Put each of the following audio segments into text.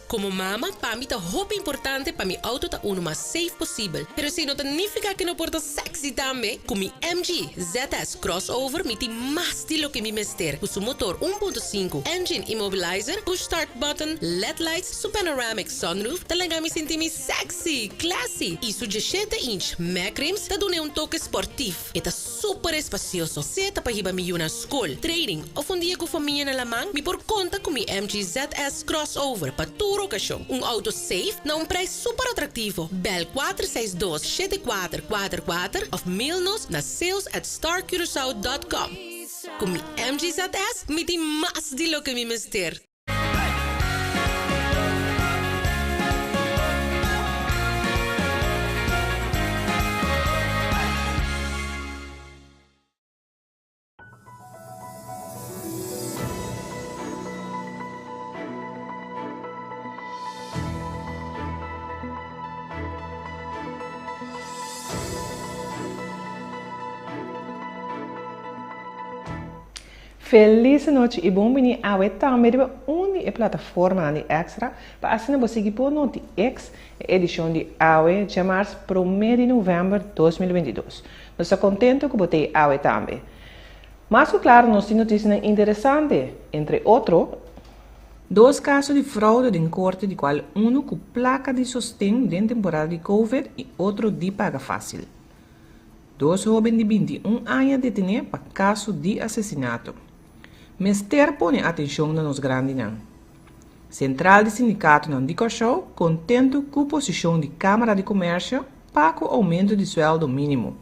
Komo mama, pa mi ta hopi importante pa mi outo ta unu mas safe posibel. Pero esei no ta nifiká ku e no por ta sexy tambe. Ku mi MG ZS Crossover mi tin mas di loke mi mester. Ku su motor 1.5, engine immobilizer, push start button, led lights, su panoramic sunroof ta laga mi sinti mi sexy, classy i su 17 inch mag rims ta dun'e un toke sportief. E ta super espacioso, sea ta pa hiba mi yu na scol, training of un dia cu famia na laman, mi por conta cu mi MG ZS Crossover pa tur ocasion. Un auto safe na un prijs super atractivo. Bel 462 7444 of mail nos na sales@starcuracao.com. Cu mi MG ZS mi tin mas di loke mi mester. Felis anochi y bon bini awe tambe riba un di e plataformanan di Extra pa asina bo sigui por noti ex e edicion di awe djamars prome di november 2022. Nos ta contento cu bo t'ey awe tambe. Mas cu claro nos tin noticianan interesante, entre otro, Dos caso di fraude den corte di cual uno cu placa di sosten den temporada di covid y otro di paga facil. Dos hóben di 21 aña detené pa kaso di asesinato. Mester pone atenshon na nos grandinan. Sentral di sindikatonan di Kòrsou kontentu ku posishon di Kámara di Komèrsio pa ku oumento di suèldo mínimo.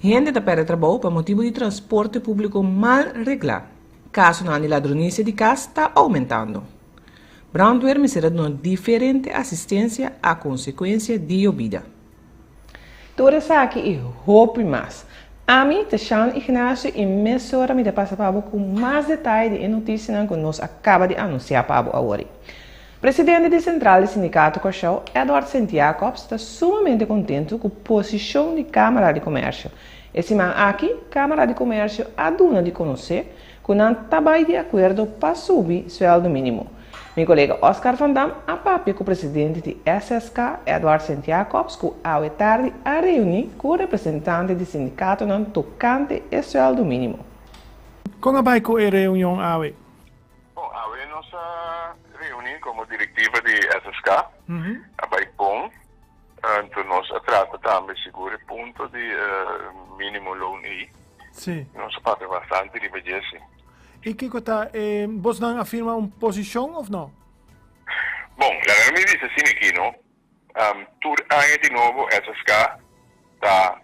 Hende ta pèrdè trabou pa motibu di transporte públiko mal reglá. Kasonan di ladronisia di kas ta oumentando. Brandweer mester a duna diferente asistensia a konsekuensia di yobida. Tur esaki i hopi mas. Ami ta Shawn Ignacio i mesora mi ta pasa pa bo ku mas detaye di e notisianan ku nos a kaba di anunsiá pa bo awor. Presidente di Sentral di Sindikato Kòrsou, Edward Sint Jacobs, ta sumamente kontentu ku posishon di Kámara di Komèrsio. E siman aki, Kámara di Komèrsio a duna di konosé ku nan ta bai di akuerdo pa subi suèldo mínimo. Mi kolega Oscar van Dam a papia ku presidente di SSK, Edward Sint Jacobs, ku awe tardi a reuní ku representante di sindikatonan tokante e suèldo mínimo. Kon a bai ku e reunion awe? Bon, awe nos a reuní komo direktiva di SSK. A bai bon. Anto nos a trata tambe sigur e punto di mínimo loon ei. Sí. Nos a papia bastante riba dje, sí. I kiko ta e bosnan a firma un posishon of no? Bon, laga mi bisa asina aki no. Tur aña di nobo SSK ta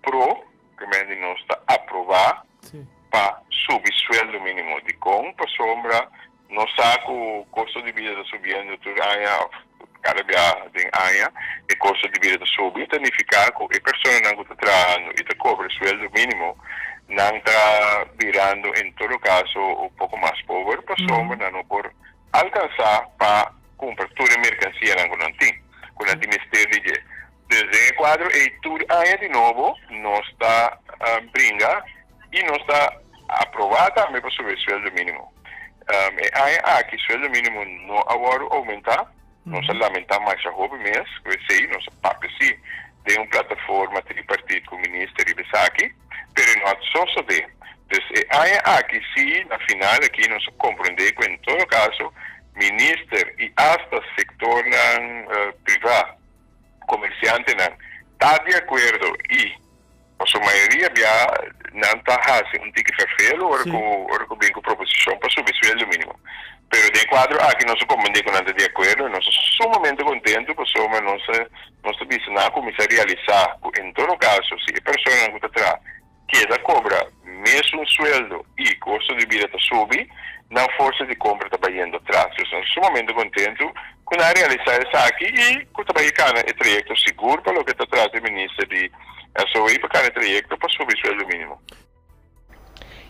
pro, primer di nos ta aprobá pa subi sueldo mínimo. Dikon? Pasobra Nos sa ku kosto di bida ta subiendo tur aña òf kada bia den aña e kosto di bida ta subi, ta nifiká ku e personanan ku ta trahando i ta kobra sueldo mínimo nan ta birando en todo kaso un poko mas pober pasobra nan no por alkansá pa kumpra tur e merkansianan ku nan tin, ku nan tin mester di dje. Dus den e kuadro ei tur aña di nobo nos ta bringa I nos ta aprobá tambe pa subi e sueldo mínimo. E aña aki sueldo mínimo no a wòrdu oumentá. Nos a lamentá masha hopi mes ku esei. Nos a papia sí den un plataforma tripartit ku minister riba esaki, pero e no a sosodé. Dus e aña aki sí na final aki nos a komprondé ku en todo kaso minister i asta sektornan privá, komersiantenan ta di akuerdo i Pasobra mayoria bia nan ta hasi un tiki ferfelu ora ku ora ku bin ku proposishon pa subi sueldo minimo. Pero den e kuadro aki nos a komprendé ku nan ta di akuerdo i nos ta sumamente kontentu pasobra nos a nos ta bisa nan a kuminsá realisá ku en todo kaso si e personanan ku ta traha keda kobra mesun sueldo i kosto di bida ta subi nan forsa di kompra ta bayendo atras. Nos ta sumamente kontentu ku nan a realisá esaki i ku ta bai kana e trayekto sigur pa loke ta trata e minister di SOE pa kana e trayekto pa subi sueldo mínimo.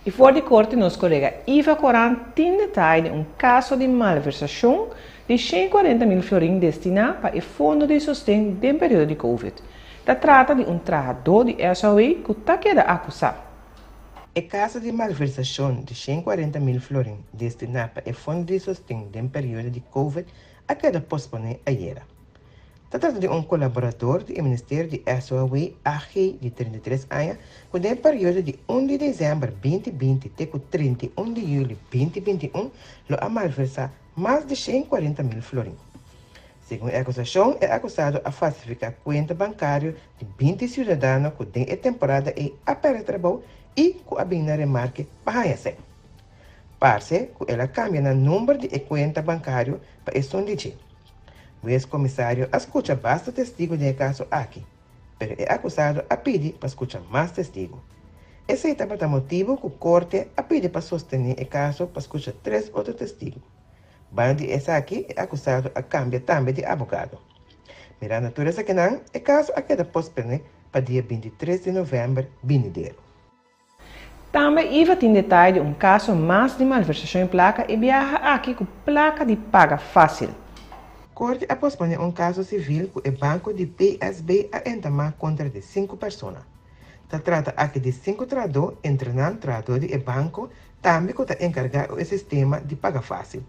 I for di korte nos kolega Iva Koran tin detaye di un kaso di malversashon di 140 mil florin destiná pa e fondo di sosten den periodo di Covid. Ta trata di un trahadó di SOE ku ta keda akusá. E kaso di malversashon di 140 mil florin destiná pa e fondo di sosten den periodo di Covid. a keda posponé ayera. Ta trata di un kolaborador di e ministerio di SOAW AG di 33 aña ku den periodo di un di desèmber 2020 te ku 31 di yüli 2021 lo a malversá mas di 140 mil florin. Segun e akusashon, e akusado a falsifiká kuenta bankario di 20 siudadano ku den e temporada ei a pèrdè trabou i ku a bin na remarke pa haña sèn. Parse ku el a kambia nan number di e kuenta bankario pa esun di dje. Wes komisario a skucha basta testigu den e kaso aki, pero e akusado a pidi pa skucha mas testigu. Esei tabata motibu ku korte a pidi pa sostené e kaso pa skucha tres otro testigu. Banda di esaki e akusado a kambia tambe di abogado. Mirando tur esakinan, e kaso a keda posponé pa dia 23 di novèmber binidero. Tambe Iva tin detaye di un kaso mas di malversashon di plaka i biaha aki ku plaka di Paga Fásil. Korte a posponé un kaso sivil ku e banko di PSB a entamá kontra di sinku persona. Ta trata aki di sinku trahadó, entre nan trahadó di e banko tambe ku ta enkargá ku e sistema di Paga Fásil.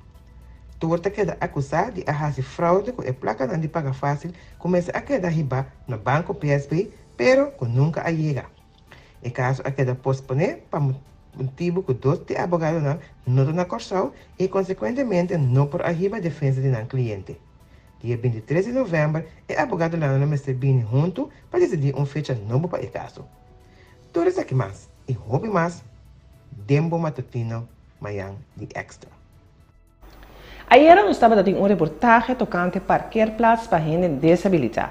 Tur ta keda akusá di a hasi fraude ku e plakanan di Paga Fásil ku mester a keda hibá na banko PSB pero ku nunka a yega. E kaso a keda posponé pa motibu ku dos di e abogadonan no ta na Kòrsou i konsekuentemente no por a hiba defensa di nan kliente. Dia 23 di novèmber e abogadonan lo mester bini huntu pa disidí un fecha nobo pa e kaso. Tur esaki mas i hopi mas den bo matutino mayan di Extra. Ayera nos tabata tin un reportahe tokante parkeerplaats pa hende desabilitá.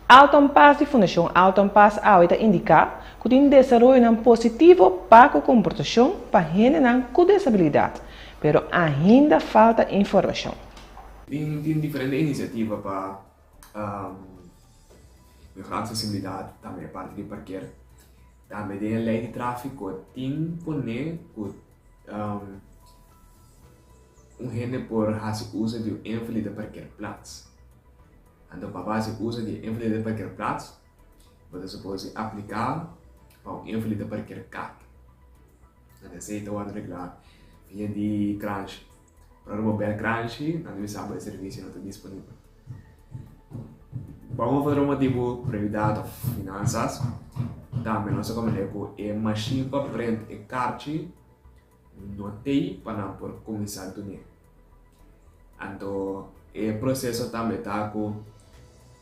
Alton Paas di Fundashon Alton Paas awe ta indiká ku tin desaroyonan positivo pa ku komportashon pa hendenan ku desabilidat, pero ainda falta informashon. Tin diferente inisiativa pa mehorá aksesibilidat, tambe e parti di parker. Tambe den e lei di tráfiko tin pone ku un hende por hasi uso di un invalide parkeerplaats. Anto pa bo hasi uso di e invalide parkeerplaats, bo ta supos di apliká pa un invalide parkeerkaart. Anto esei ta wòrdu reglá via di kranshi. Ora bo bel kranshi, nan ta bisa bo e servisio no ta disponibel. Pa un of otro motibu, prioridat òf finansas, tambe nos a komprendé ku e mashin pa print e karchi no t'ei pa nan por kuminsá dun'é. Anto e proseso tambe ta ku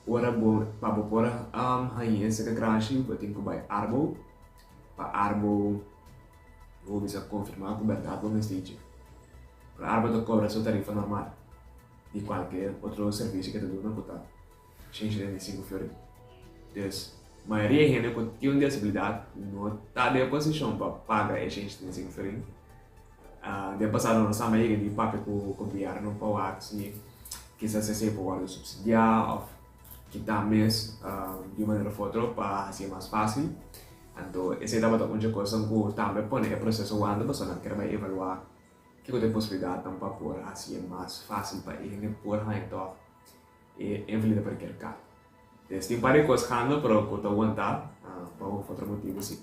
ora bo pa bo por haña esaki kranshi bo tin ku bai Arbo pa Arbo bo bisa konfirmá ku bèrdat bo mester dje. Pero Arbo ta kobra su tarifa normal di kualke otro servisio ke ta duna ku ta 175 florin. Dus mayoria hende ku tin un desabilidat no ta den posishon pa paga e 175 florin. Den pasado nos tambe a yega di papia ku gobièrnu pa wak si kisas esei por wòrdu supsidiá òf kitá mes di un manera òf otro pa hasié mas fásil. Anto esei tabata un dje kosnan ku tambe pone e proseso wanta pasobra nan kier bai evaluá kiko ta e posibilidatnan pa por hasié mas fásil pa e hende por haña tòg e invalide parkeerkaart. Des tin un par di kos gando pero ku ta wantá pa un òf otro motibu si.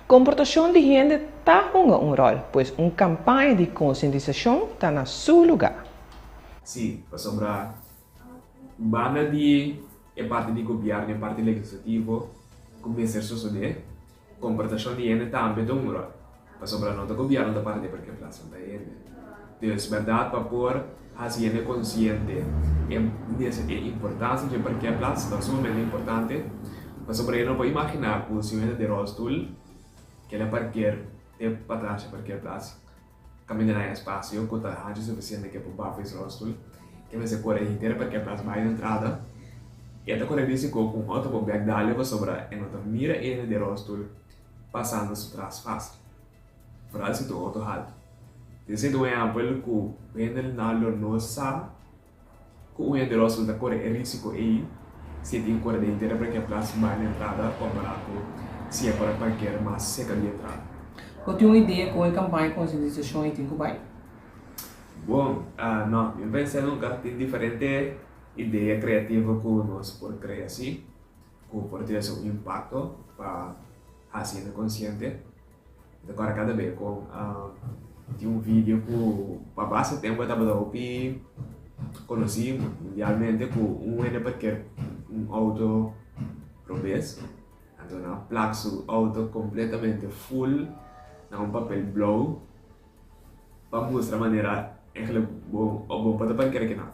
Komportashon di hende ta hunga un ròl, pues un kampaña di konsientisashon ta na su lugá. Sí, pasobra banda di e parti di gobièrnu, e parti legislativo ku mester sosodé, komportashon di hende tambe ta un ròl. Pasobra no ta gobièrnu ta para di parkeerplaats, ta hende. Dus bèrdat pa por hasi hende konsiente e e importansia dje parkeerplaats ta sumamente importante, pasobra hende no por imaginá ku si un hende den ròlstul keda parkeer te patras dje parkeerplaats kaminda nan espasio ku ta hanchu sufisiente ke por bafa es ròlstul ke mester kore henter e parkeerplaats bai na entrada e ta kore risiko ku un outo por bèk dal pasobra e no ta mira e hende den ròlstul pasando su tras fásil. Foral si ta un outo haltu. Tin siendo un ehèmpel ku hende nan lo no sa ku un hende ròsel ta kore e risiko ei si e tin kore den henter e parkeerplaats bai na entrada kompará ku si e por a parkeer mas seka di entrada. Bo tin un idea kon e kampaña konsientisashon ei tin ku bai? Bon, no, mi no pensa nunka. Tin diferente idea kreativo ku nos por krea si, ku por trese un impakto pa hasi hende konsiente. Mi ta kòrda kada be kon. Tin un video ku pa basta tempu e tabata hopi konosí mundialmente ku un hende parker un outo robes, anto nan a plak su outo kompletamente ful na un papel blou pa mustra manera eigenlijk bo bo por ta parker akinan.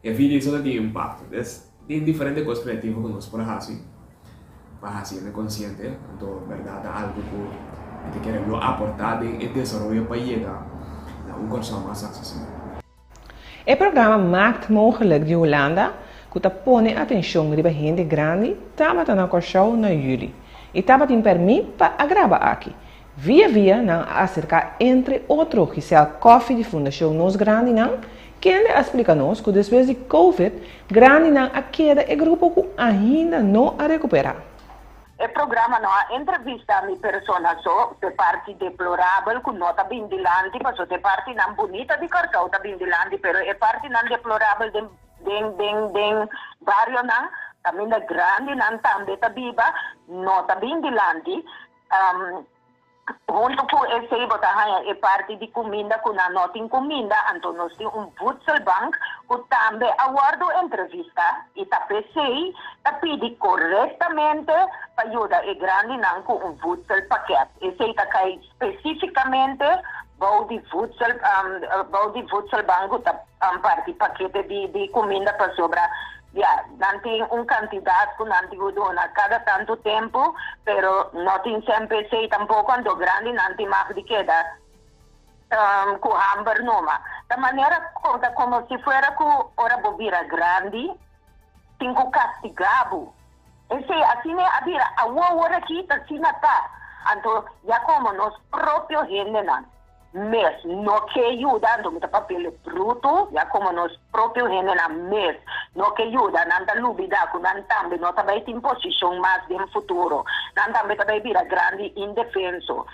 E video esaki ta tin impakto. Des tin diferente kos kreativo ku nos por hasi pa hasi hende konsiente. Anto bèrdat ta algu ku mi ta kere lo aportá den e desaroyo pa yega na un Kòrsou mas aksesibel. E programa Maakt Mogelijk di Hulanda ku ta pone atenshon riba hende grandi tabata na Kòrsou na yüli i tabatin pèrmit pa a graba aki. Via via nan a aserká entre otro Giselle Coffie di Fundashon Nos Grandinan, kende a splika nos ku despues di Covid grandinan a keda e grupo ku ainda no a rekuperá. E programa no a entrevista mi persona so, te parti deplorabel ku no ta bin dilanti, paso te partinan bunita di Kòrsou ta bin dilanti, pero e partinan deplorabel den den den den barionan kaminda grandinan tambe ta biba no ta bin dilanti. Huntu ku esei bo ta haña e parti di kuminda ku nan no tin kuminda, anto nos tin un voedselbank ku tambe a wòrdu entrevistá i ta p'esei ta pidi korektamente pa yuda e grandinan ku un voedselpakket. Esei ta kai spesífikamente bou di voedsel bou di voedselbank ku ta parti pakete di kuminda pasobra Ya, nan tin un kantidat ku nan tin ku duna kada tantu tempu, pero no tin semper esei tampoko, anto grandi nan tin mag di keda ku hamber numa. Ta manera ku ta komo si fuera ku ora bo bira grandi tin ku kastigá bo. Esei asina e a bira awor awor aki ta asina ta. Anto ya komo nos propio hendenan. Mes no ke yuda, anto mi ta papia bruto, ya komo nos propio hendenan mes no ke yuda, nan ta lubida ku nan tambe no ta bai tin posishon mas den futuro, nan tambe ta bai bira grandi indefenso.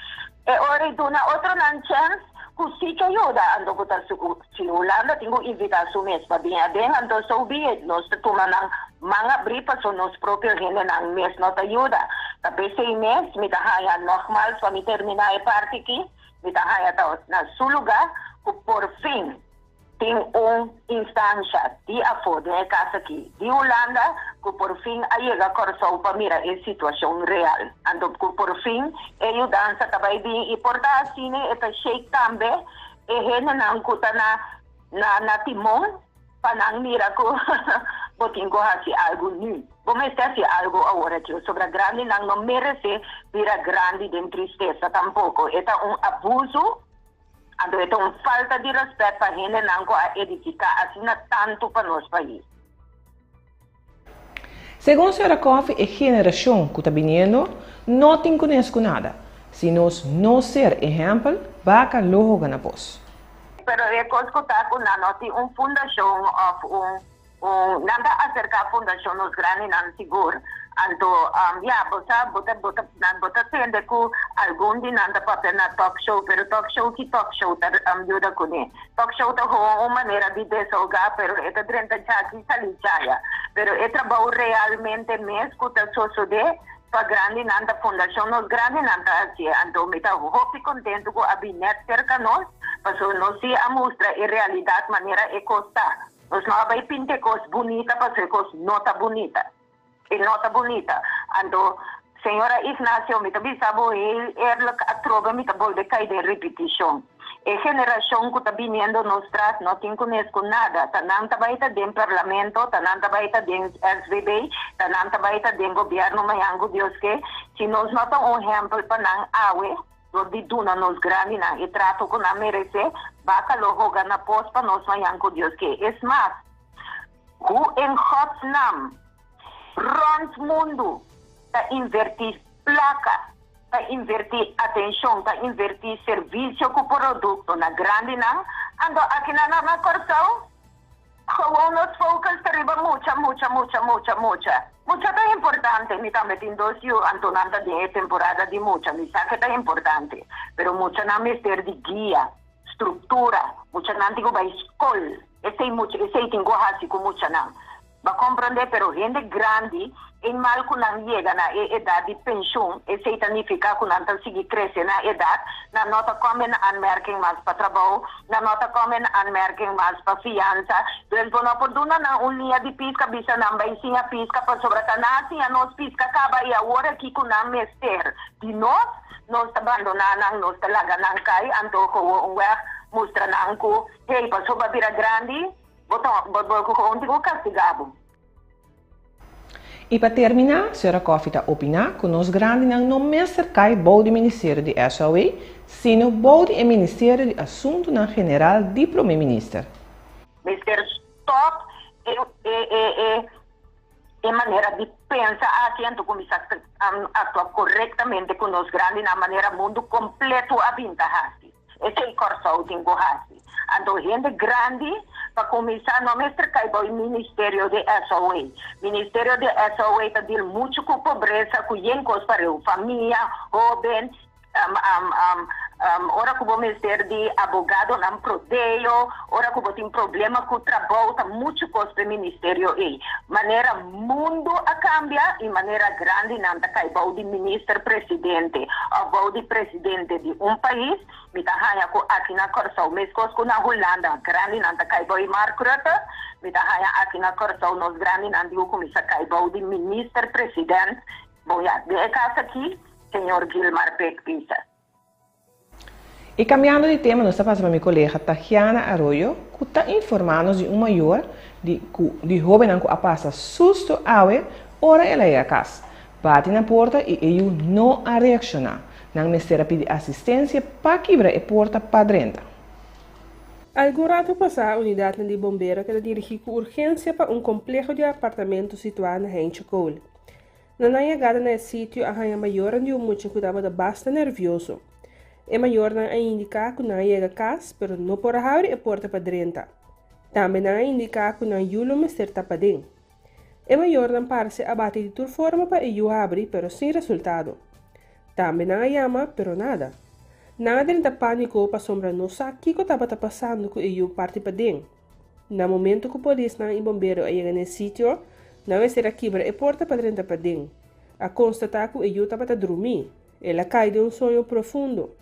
E ora ei duna otronan chèns ku si ke yuda, anto ku ta si Hulanda tin ku invitá su mes pa bin aden, anto so be it, nos ta tuma nan man abrí paso nos propio hendenan mes no ta yuda. Ta p'esei mes mi ta haña nògmals pa mi terminá e parti aki. Mi ta haña ta na su lugá ku por fin tin un instansha di afó den e kas aki di Hulanda ku por fin a yega Kòrsou pa mira e situashon real. Anto ku por fin e yudansa ta bai bin i por ta asina e ta shake tambe e hendenan ku ta na na timon. Pa nan mira ku bo tin ku hasi algu nu. Bo mester hasi algu awor aki. Pasobra grandinan no meresé bira grandi den tristesa tampoko. E ta un abusu, anto e ta un falta di rèspèt pa hendenan ku a edifiká asina tantu pa nos pais. Segun Sra. Coffey e generashon ku ta biniendo no tin kunes ku nada. Si nos no ser ehèmpel, baka lo hoga na pos. Pero e kos ku ta ku nan no tin un fundashon òf un un nan ta aserká fundashon nos grandinan sigur. Anto ya bo sa bo ta bo ta nan bo ta tende ku algun di nan ta papia na talk show pero talk show ki talk show ta yuda kuné. Talk show ta gewoon un manera di desahogá, pero e ta drenta djaki sali djaya. Pero e trabou realmente mes ku ta sosodé pa grandinan ta Fundashon Nos Grandinan ta hasié. Anto mi ta hopi kontentu ku a bin nèt serka nos, pasobra nos sí a mustra e realidat manera e kos ta. Nos no a bai pinta e kos bunita pasobra e kos no ta bunita. E no ta bunita. Anto, señora Ignacio, mi ta bisa bo heel eerlijk atrobe mi ta bolbe cay den ripiticion. E generacion cu ta biniendo nos tras no tin cunes cu nada. Ta nan ta bay ta den parlamento, ta nan ta bay ta den SVB, ta nan ta bay ta den gobierno mañan cu Dios ke. Si nos no ta un ehempel pa nan awe, dor di duna nos grandinan e trato cu nan merece, baca lo hoga na pos pa nos mañan cu Dios ke. Es mas, Hoe in godsnaam rond mundu ta invertí plaka, ta invertí atenshon, ta invertí servisio ku produkto na grandinan, anto akinan na Kòrsou gewoon nos focus ta riba mucha, mucha, mucha, mucha, mucha. Mucha ta importante, mi tambe tin dos yu, anto nan ta den e temporada di mucha, mi sa ke ta importante, pero muchanan mester di guia. Struktura, Muchanan tin ku bai skol. Esei mucha, esei tin ku hasi ku muchanan. Bo a comprende? Pero hende grandi, eenmaal cu nan yega na e edad di pensioen, esey ta nifica cu nan ta sigui crece na edad, nan no ta come in aanmerking mas pa trabou, nan no ta come in aanmerking mas pa fianza. Dus bo no por duna nan un liña di pisca, bisa nan bay siña pisca, pasobra ta nan a siña nos pisca caba y awor aki cu nan mester di nos, nos ta bandona nan, nos ta laga nan cay, anto gewoon weg mustra nan cu, hey, pasobra bo a bira grandi, Bo ta bo bo ku gewoon tin ku kastigá bo. I pa terminá, Sra. Coffie ta opiná ku nos grandinan no mester kai bou di Ministerio di SOA, sino bou di e Ministerio di Asuntunan General di Promé Minister. Mester stòp e e e e e manera di pensa aki anto kuminsá aktua korektamente ku nos grandinan manera mundu kompleto a bin ta hasi. Esei Kòrsou tin ku hasi. Anto hende grandi pa kuminsá no mester kai bou e ministerio di SOA. Ministerio di SOA ta dil muchu ku pobresa, ku yen kos pareu, famia, hóben, ora ku bo mester di abogadonan prodeo, ora ku bo tin problema ku trabou, ta muchu kos pa e ministerio ei. Manera mundu a kambia i manera grandinan ta kai bou di minister presidente òf bou di presidente di un pais, mi ta haña ku aki na Kòrsou meskos ku na Hulanda grandinan ta kai bou di Mark Rutte, mi ta haña aki na Kòrsou nos grandinan diu kuminsá kai bou di minister president, bon ya, den e kas aki señor Gilmar Pik Pisas. I kambiando di tema nos ta pasa pa mi kolega Tahiana Arroyo ku ta informá nos di un mayor di ku di hóbennan ku a pasa susto awe ora el a yega kas. Bati na porta i e yu no a reakshoná. Nan mester a pidi asistensia pa kibra e porta pa drenta. Algun ratu pasá unidatnan di bombero keda dirigí ku urgensia pa un kompleho di apartamento situá na Heintje Kool. Na nan yegada na e sitio a haña mayornan di un mucha ku tabata basta nervioso. E mayornan a indiká ku nan a yega kas pero no por a habri e porta pa drenta. Tambe nan a indiká ku nan yu lo mester ta paden. E mayornan parse a bati di tur forma pa e yu habri pero sin resultado. Tambe nan a yama pero nada. Nan a drenta pániko pasobra no sa kiko tabata pasando ku e yu parti paden. Na momento ku polisnan i bombero a yega na e sitio, nan mester a kibra e porta pa drenta paden. A konstatá ku e yu tabata drumí. El a kai den un soño profundo.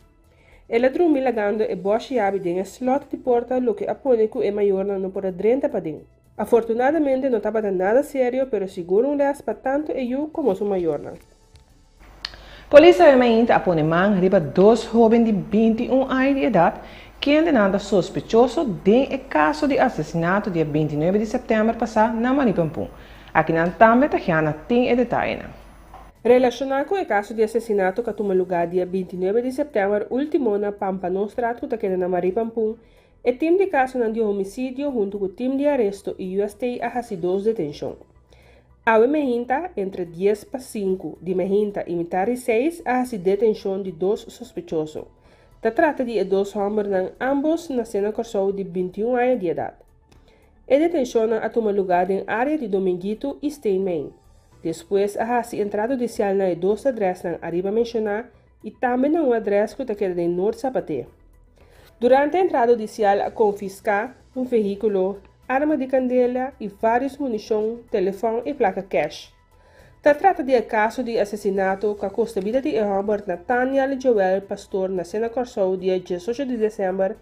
El a drumi lagando e bòshi yabi den e slòt di porta loke a pone ku e mayornan no por a drenta paden. Afortunadamente no tabata nada serio pero sigur un lès pa tantu e yu komo su mayornan. Polis awe mainta a pone man riba dos hoben di 21 aña di edat kendenan ta sospechoso den e kaso di asesinato dia 29 di sèptèmber pasá na Maripampun. Akinan tambe Tahiana tin e detayenan. Relashoná ku e kaso di asesinato ku a tuma lugá dia 29 di sèptèmber último na Pampanostraat ku ta keda na Maripampun, e tim di kasonan di homisidio huntu ku tim di aresto i UST a hasi dos detenshon. Awe mehinta, entre dies pa sinku di mehinta i mitar di seis a hasi detenshon di dos sospechoso. Ta trata di e dos hòmbernan ámbos nasé na Kòrsou di 21 aña di edat. E detenshonnan a tuma lugá den área di Dominguito i Steenmijn. Despues a hasi entrada hudisial na e dos adrèsnan ariba menshoná i tambe na un adrès ku ta keda den Noord Sapaté. Durante entrada hudisial a konfiská un vehíkulo, arma di kandela i vários munishon, telefòn i plaka kèsh. Ta trata di e kaso di asesinato ku a kosta bida di e hòmber Nathaniel Joel Pastor nasé na Kòrsou dia 18 di desèmber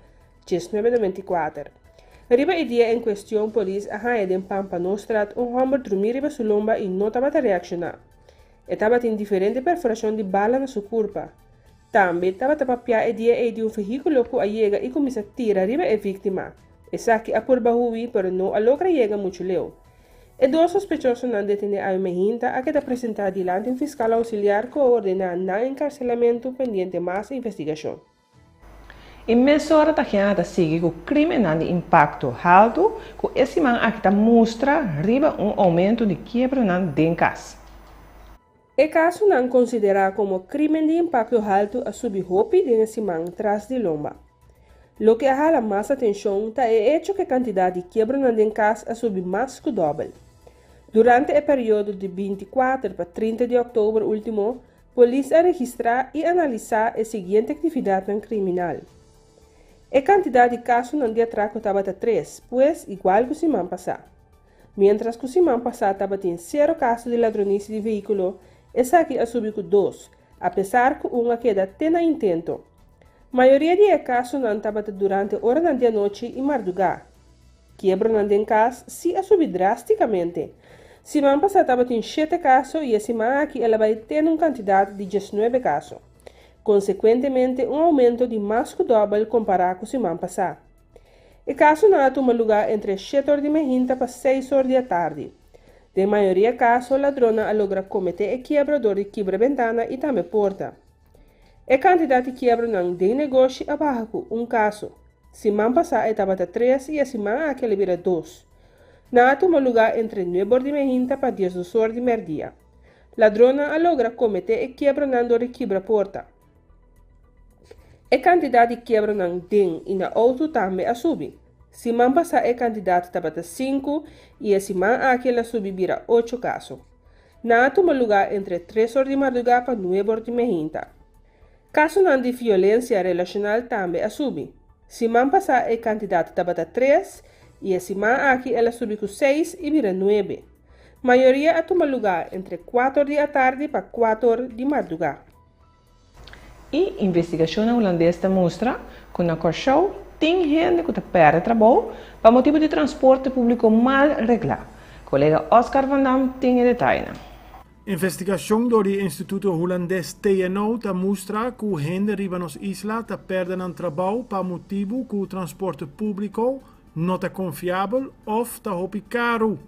1994. Riba e dia en kuestion polis a haña den Pampanostraat un hòmber drumí riba su lomba i no tabata reakshoná. E tabatin diferente perforashon di bala na su kurpa. Tambe tabata papiá e dia ei di un vehíkulo ku a yega i kuminsá tira riba e víktima. Esaki a purba hui pero no a logra yega muchu leu. E dos sospechosonan detené awe mehinta a keda presentá dilanti un fiskal ousiliar ku a ordená nan enkarselamentu pendiente mas investigashon. E mesora Tahiana ta sigui ku krímennan di impakto haltu ku e siman aki ta mustra riba un oumento di kiebronan den kas. E kasonan konsiderá komo krímen di impakto haltu a subi hopi den e siman tras di lomba. Loke a hala mas atenshon ta e echo ku e kantidat di kiebronan den kas a subi mas ku dòbel. Durante e periodo di 24 pa 30 di òktober último, Polis a registrá i analisá e siguiente aktividatnan kriminal. E kantidat di kasonan di atrako tabata tres, pues igual ku siman pasá. Miéntras ku siman pasá tabatin sero kaso di ladronisia di vehíkulo, esaki a subi ku dos, apesar ku un a keda te na intento. Mayoria di e kasonan tabata durante oranan di anochi i mardugá. Kiebronan den kas sí a subi drástikamente. Siman pasá tabatin shete kaso i e siman aki el a bai te na un kantidat di diesnuebe kaso. Konsekuentemente un oumento di mas ku dòbel kompará ku siman pasá. E kasonan a tuma lugá entre shete or di mehinta pa seis or di atardi. Den mayoria kaso ladronnan a logra kometé e kiebro dor di kibra bentana i tambe porta. E kantidat di kiebronan den negoshi a baha ku un kaso. Siman pasá e tabata tres i e siman aki el a bira dos. Nan a tuma lugá entre nuebe or di mehinta pa diesdos or di mèrdia. Ladronnan a logra kometé e kiebronan dor di kibra porta. E kantidat di kiebronan den i na outo tambe a subi. Siman pasá e kantidat tabata sinku i e siman aki el a subi bira ocho kaso. Nan a tuma lugá entre tres or di mardugá pa nuebe or di mehinta. Kasonan di violensia relashonal tambe a subi. Siman pasá e kantidat tabata tres i e siman aki el a subi ku seis i bira nuebe. Mayoria a tuma lugá entre kuator di atardi pa kuator di mardugá. E investigashonnan hulandes ta mustra ku na Kòrsou tin hende ku ta pèrdè trabou pa motibu di transporte públiko mal reglá. Kolega Oscar van Dam tin e detayenan. Investigashon dor di e instituto hulandes TNO ta mustra ku hende riba nos isla ta pèrdè nan trabou pa motibu ku transporte públiko no ta konfiabel òf ta hopi karu.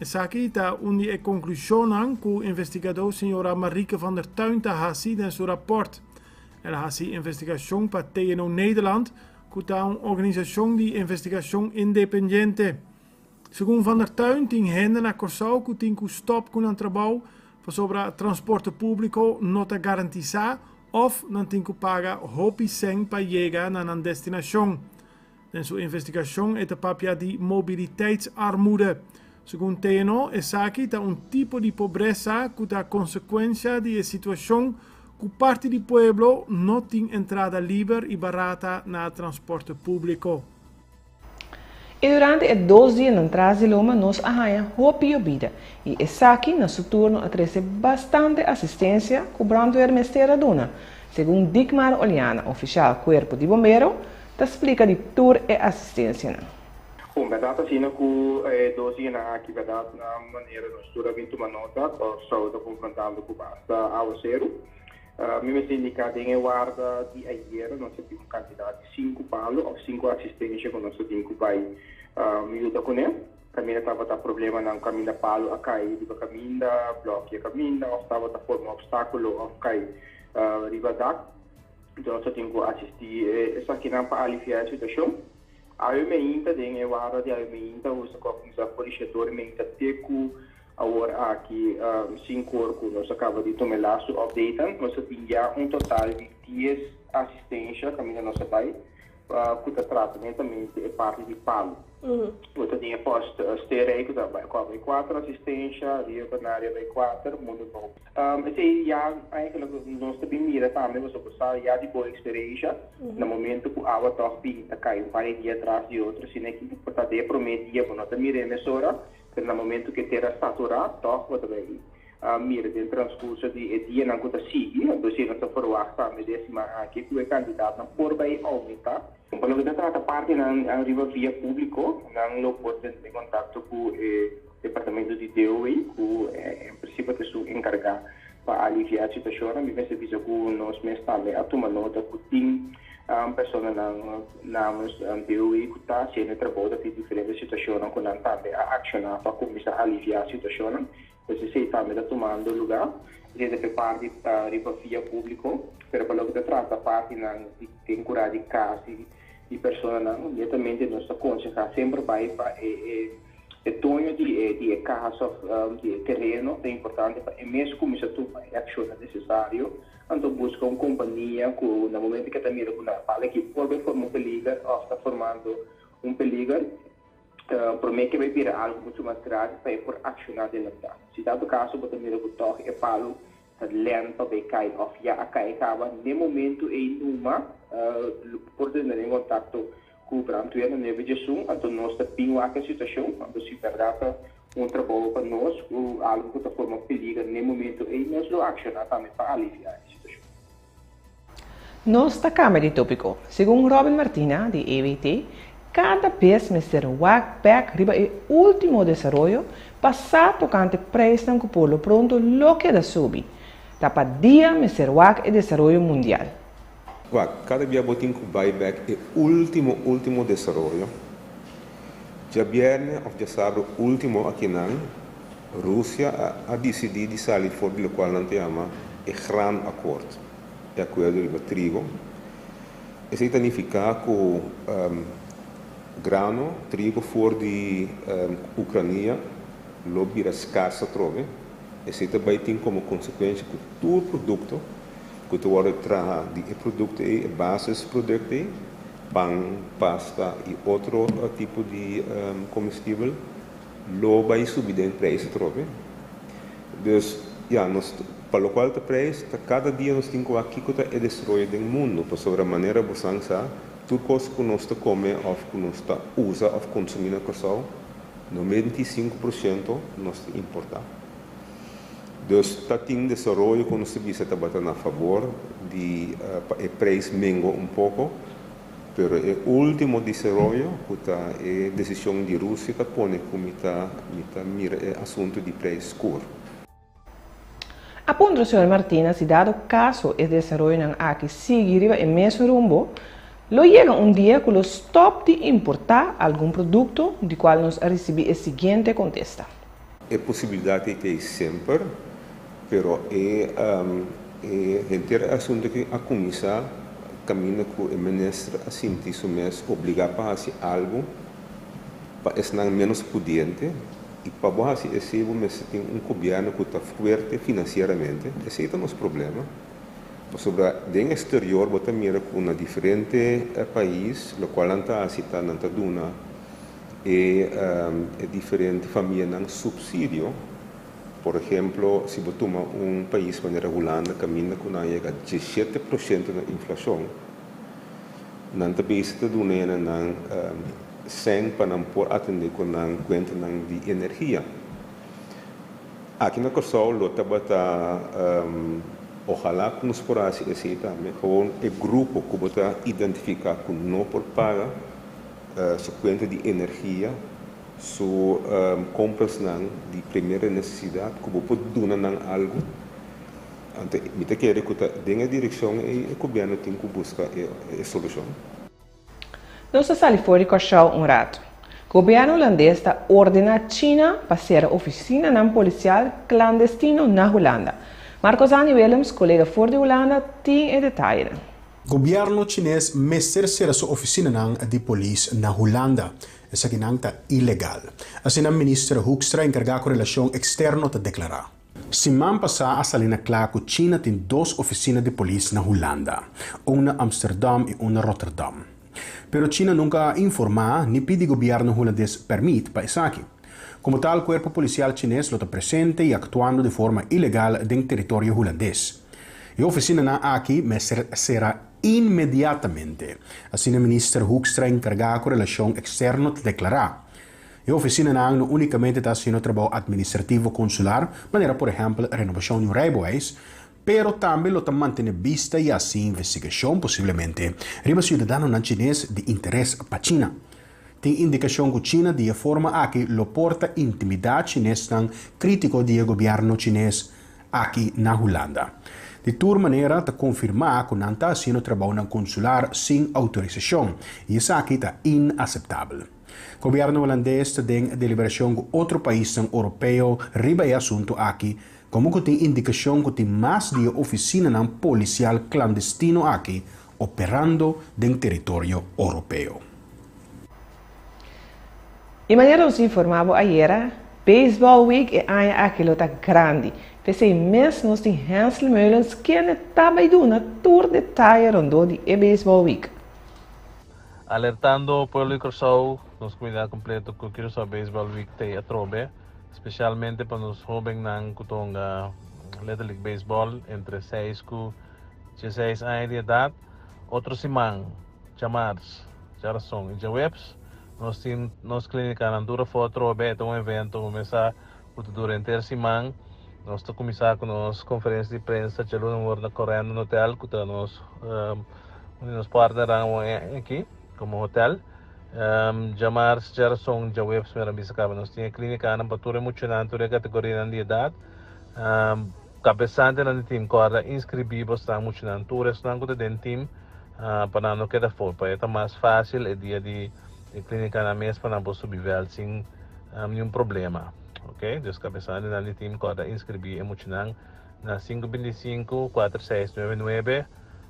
Esaki ta un di e konklushonnan ku investigadó señora Marieke van der Tuin ta hasi den su rapòrt. El a hasi investigashon pa TNO Nederland, ku ta un organisashon di investigashon independiente. Segun Van der Tuin tin hende na Kòrsou ku tin ku stòp ku nan trabou pasobra transporte públiko no ta garantisá òf nan tin ku paga hopi sèn pa yega na nan destinashon. Den su investigashon e ta papia di mobiliteitsarmoede. Segun TNO esaki ta un tipo di pobresa ku ta konsekuensha di e situashon ku parti di pueblo no tin entrada liber i barata na transporte públiko. I durante e dos dianan tras di loma nos a haña hopi yobida i esaki na su turno a trese bastante asistensia ku brandweer mester a duna, segun Dickmar Oliana, ofishal kuerpo di bombero, ta splika di tur e asistensianan. Bon, bèrdat asina ku e dos dianan aki bèrdat na manera nos tur a bin tuma nota, Kòrsou ta konfrontando ku basta awaseru. Mi mester indiká den e warda di ayera nos a tin un kantidat di sinku palu òf sinku asistensha ku nos a tin ku bai yuda kuné. Kaminda tabata problemanan kaminda palu a kai riba kaminda, blòkia kaminda òf tabata forma opstákulo òf kai riba dak. Enton nos a tin ku asistí esakinan pa aliviá e situashon. Awe meinta den e warda di awe meinta hustu ku a kuminsá for di shedor meinta te ku Awor aki sin kor ku nos a kaba di tuma e lastu updatenan, nos a tin ya un total di dies asistensha kaminda nos a bai ku ta trata netamente e parti di palu. Bo ta tin e post Sterey ku ta bai ku a bai kuater asistensha, Rio Canario a bai kuater, Mundo Nobo. Esei ya eigenlijk nos ta bin mira tambe pasobra bo sa ya di bo eksperensha na momento ku awa tòg bin ta kai un par di dia tras di otro asina ki por ta den e promé dia bo no ta mira e mesora. Pero na momento ku e tera saturá, tòg bo ta bai mira den transkurso di e dianan ku ta sigui. Anto si nos ta ferwagt tambe di e siman aki ku e kantidatnan por bai oumentá. Pa loke ta trata partinan riba via públiko, nan lo por tene den kontakto ku e departamento di DOW ku en prinsipio ta esun enkargá pa aliviá e situashonnan. Mi mester bisa ku nos mes tambe a tuma nota ku tin Personanan namens DOW ku ta hasiendo e trabou ta tin diferente situashonnan ku nan tambe a akshoná pa kuminsá aliviá situashonnan. Pues esei tambe ta tumando lugá. Esei ta p'e parti riba via públiko, pero pa loke ta trata partinan di den kurá di kas di personanan, netamente nos ta konsehá semper bai pa e e doño di e di e kas òf di e tereno. Ta importante pa e mes kuminsá tuma e akshonnan nesesario. Anto buska un kompania ku na momento ke ta mira ku nan pala aki por bai forma un peliger òf ta formando un peliger, promé ke bai bira algu muchu mas grave pa e por akshoná delantá. Si dado kaso bo ta mira ku tòg e palu ta lèn pa bai kai òf ya a kai kaba, n'e momentu ei numa lo por tene den kontakto ku brandweer na nuebe djesun, anto nos ta bin wak e situashon, anto si bèrdat ta. un trabou pa nos ku algu ku ta forma peliger n'e momento ei, nos lo akshoná tambe pa aliviá e situashon. Nos ta kambia di tópiko. Segun Robin Martina di EWT, kada bes mester wak bèk riba e último desaroyo pa sa tokante preisnan ku por lo pronto lo keda subi. Ta pa dia mester wak e desaroyo mundial. Wak, kada bia bo tin ku bai bèk e último último desaroyo. Djabièrnè òf djasabru último akinan, Rusia a a disidí di sali for di lokual nan ta yama e graanakkoord, e akuerdo riba trigo. Esei ta nifiká ku grano, trigo for di Ukrania lo bira skars atrobe. Esei ta bai tin komo konsekuensha ku tur produkto ku ta wòrdu traha di e produkto ei, e basisprodukt ei, pan, pasta i otro tipo di komestibel, lo bai subi den prijs atrobe. Dus, ya, nos, pa lokual ta prijs, ta kada dia nos tin ku wak kiko ta e desaroyo den mundu, pasobra manera bosan sa, tur kos ku nos ta kome òf ku nos ta usa òf konsumí na Kòrsou, 95% nos ta importá. Dus, ta tin desaroyo ku nos ta bisa tabata na fabor di pa e prijs mengua un poko, Pero e ultimo desaroyo ku ta e desishon di Rusia ta pone ku mi ta mi ta mira e asuntu di preis skur. A puntra señor Martina si dado kaso e desaroyonan aki sigui riba e mesun rumbo, lo yega un dia ku lo stòp di importá algun produkto di kual nos a risibí e siguiente kontesta. E posibilidat ei t'ei semper, pero e e henter e asuntu aki a kuminsá kaminda ku e minister a sinti su mes obligá pa hasi algu pa esnan ménos pudiente i pa bo hasi esei bo mester tin un gobièrnu ku ta fuerte finansieramente. Esei ta nos problema, pasobra den eksterior bo ta mira ku na diferente pais lokual nan ta hasi ta nan ta duna e e diferente famianan supsidio. Por ehemplo, si bo tuma un pais manera Hulanda kaminda ku nan a yega 17% na inflashon, nan ta bisa ta duna hende nan sèn pa nan por atendé ku nan kuentanan di energia. Aki na Kòrsou lo tabata ohalá ku nos por hasi esei tambe, gewoon e grupo ku bo ta identifiká ku no por paga su kuenta di energia, su komprasnan di primera nesesidat ku bo por duna nan algu. Anto mi ta kere ku ta den e direkshon ei e gobièrnu tin ku buska e solushon. Nos ta sali for di Kòrsou un ratu. Gobièrnu hulandes ta ordená China pa sera ofisinanan polisial klandestino na Hulanda. Marco Zani Willems, kolega for di Hulanda, tin e detayenan. Gobièrnu chines mester sera su ofisinanan di polis na Hulanda. Esakinan ta ilegal. Asina Minister Hoekstra enkargá ku relashon eksterno ta deklará. Siman pasá a sali na kla ku China tin dos ofisina di polis na Hulanda, un na Amsterdam i un na Rotterdam. Pero China nunka a informá ni pidi gobièrnu hulandes pèrmit pa esaki. Komo tal kuerpo polisial chines lo ta presente i aktuando di forma ilegal den teritorio hulandes. E ofisinanan aki mester sera inmediatamente, asina Minister Hoekstra enkargá ku relashon eksterno ta deklará. E ofisinanan no únikamente ta hasiendo trabou atministrativo konsular, manera por ehèmpel renobashon di un rijbewijs, pero tambe lo ta mantené bista i hasi investigashon posiblemente riba siudadanonan chines di interes pa China. Tin indikashon ku China di e forma aki lo por ta intimidá chinesnan krítiko di e gobièrnu chines aki na Hulanda. Di tur manera ta konfirmá ku nan ta hasiendo trabounan konsular sin outorisashon i esaki ta inaseptabel. Gobièrnu hulandes ta den deliberashon ku otro paisnan oropeo riba e asuntu aki, komo ku tin indikashon ku tin mas di e ofisinanan polisial klandestino aki operando den teritorio oropeo. I manera nos informá bo ayera, Baseball Week e aña aki lo ta grandi. P'esei mes nos tin Hansel Meulens kende ta bai duna tur detaye rondó di e Baseball Week. Alertando pueblo di Kòrsou, nos komunidat kompleto ku Curaçao Baseball Week t'ei atrobe, spesialmente pa nos hóbennan ku ta hunga Little League Baseball entre seis ku 16 aña di edat. Otro siman, djamars, djarason i djaweps. Nos tin nos klínikanan tur afó atrobe. E ta un evento ku mesa ku ta dura henter siman. Nos ta kuminsá ku nos konferensia di prensa djaluna wòrdu na Corendon Hotel ku ta nos un di nos partnernan awor aki komo hotel. Djamars, djarason, djaweps mi a bisa kaba nos tin e klínikanan pa tur e muchanan, tur e kategorianan di edat. Kabesantenan di tim kòrda inskribí bosnan muchanan tur esnan ku ta den tim pa nan no keda for pa e ta mas fásil e dia di e klínikanan mes pa nan por subi vèlt sin niun problema ok. Dus kabesantenan di tim kòrda inskribí e muchanan na sinku 25 kuater seis nuebe nuebe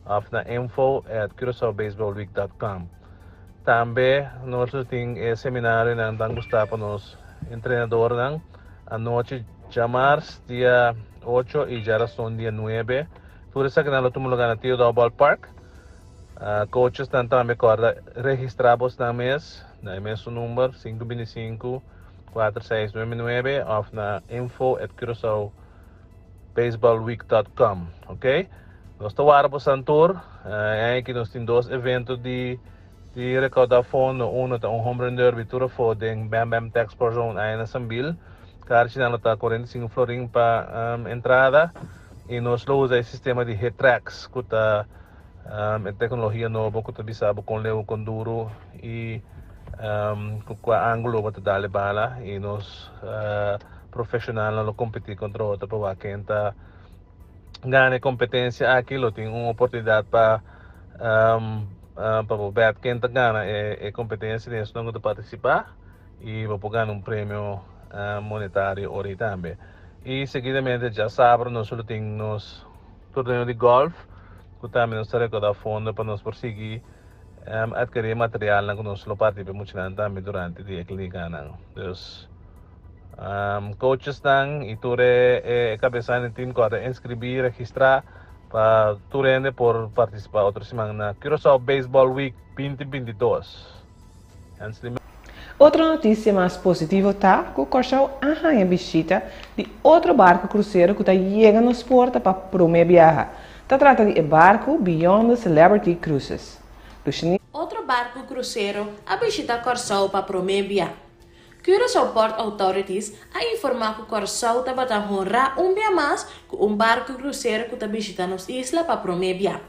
òf na info at curaçaobaseballweek dòt com. Tambe nos lo tin e seminarionan tan gustá pa nos entrenadornan anochi djamars dia ocho i djarason dia nuebe. Tur esakinan lo tuma lugá na Theodore Ballpark. Coachesnan tambe kòrda registrá bosnan mes na e mesun number sinku 25 kuater seis nuebe nuebe òf na info at curaçao baseballweek dòt com ok. Nos ta wara bosan tur. E aña aki nos tin dos evento di di recaudá fondo. Uno ta un home run derby tur afó den Bam Bam Tech Sport Zone aya na Sambil. Karchinan lo ta 45 florin pa entrada i nos lo usa e sistema di HitTrax ku ta e teknologia nobo ku ta bisa bo kon leu, kon duru i ku kua angulo bo ta dal e bala i nos profeshonalnan lo kompetí kontra otro pa wak ken ta gana e kompetensia aki. Lo tin un oportunidat pa pa bo bèt ken ta gana e kompetensia den esnan ku ta partisipá i bo por gana un premio monetario ora ei tambe. I seguidamente djasabra nos lo tin nos torneo di gòlf ku tambe nos ta rekoudá fondo pa nos por sigui adkerí e materialnan ku nos lo parti pa e muchanan tambe durante di e klinikanan. Dus coachesnan i tur e kabesan di team ku a ta inskribí, registrá pa tur hende por partisipá otro siman na Curaçao Baseball Week 2022. Hensley. Otro notisia mas positivo ta ku Kòrsou a haña bishita di otro barku krusero ku ta yega nos porta pa promé biaha. Ta trata di e barku Beyond the Celebrity Cruises. Lushani. Otro barku krusero a bishita Kòrsou pa promé bia. Curaçao Port Authorities a informá ku Kòrsou tabata honrá un bia mas ku un barku krusero ku ta bishita nos isla pa promé bia.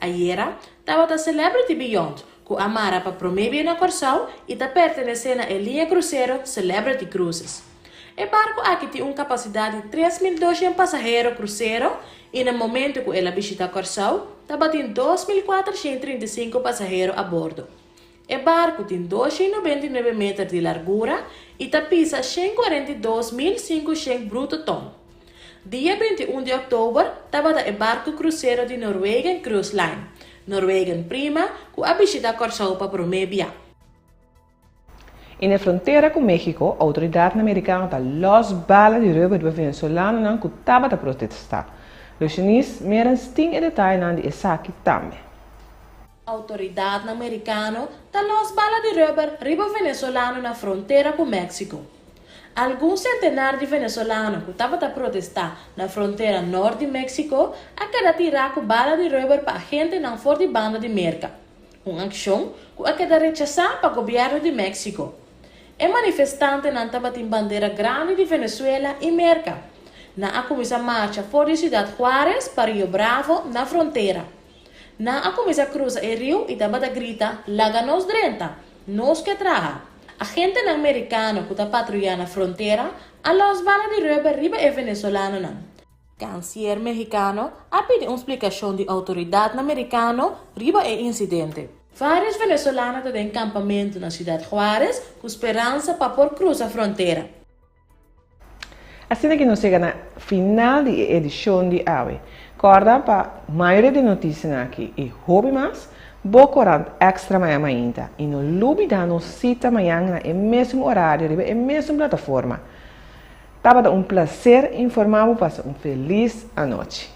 Ayera tabata Celebrity Beyond ku a mara pa promé bia na Kòrsou i ta pertenesé na e liña krusero Celebrity Cruises. E barku aki tin un kapasidat di 3200 pasahero krusero i na momentu ku el a bishitá Kòrsou tabatin 2435 pasahero a bordo. E barku tin 299 meter di largura i ta pisa 142,500 bruto ton. Dia 21 di òktober tabata e barku krusero di Norwegian Cruise Line, Norwegian Prima, ku a bishitá Kòrsou pa promé bia. I na e frontera ku México, outoridatnan merikano ta lòs bala di rùber riba venezolanonan ku tabata protestá. Lucinis Merens tin e detayenan di esaki tambe. Outoridatnan merikano ta lòs bala di rùber riba venezolano na frontera ku México. Algun sentenar di venezolano ku tabata protestá na frontera nort di México a keda tirá ku bala di rùber pa agentenan for di banda di Merka, un akshon ku a keda rechasá pa gobièrnu di México. E manifestantenan tabatin bandera grandi di Venezuela i Merka. Nan a kuminsá marcha for di Ciudad Juárez pa Rio Bravo na frontera. Nan a kuminsá krusa e riu i tabata grita, Laga nos drenta! Nos ke traha! Agentenan merikano ku ta patruyá na frontera a lòs bala di rùber riba e venezolanonan. Kansier mehikano a pidi un splikashon di outoridatnan merikano riba e insidente. Vários venezolano ta den kampamentu na Ciudad Juárez ku speransa pa por krusa frontera. Asina ki nos yega na final di e edishon di awe. Kòrda pa mayoria di notisianan aki i hopi mas, bo korant Extra mañan mainta i no lubidá nos sita mañan na e mesun orario riba e mesun plataforma. Tabata un plaser informá bo pasa un felis anochi.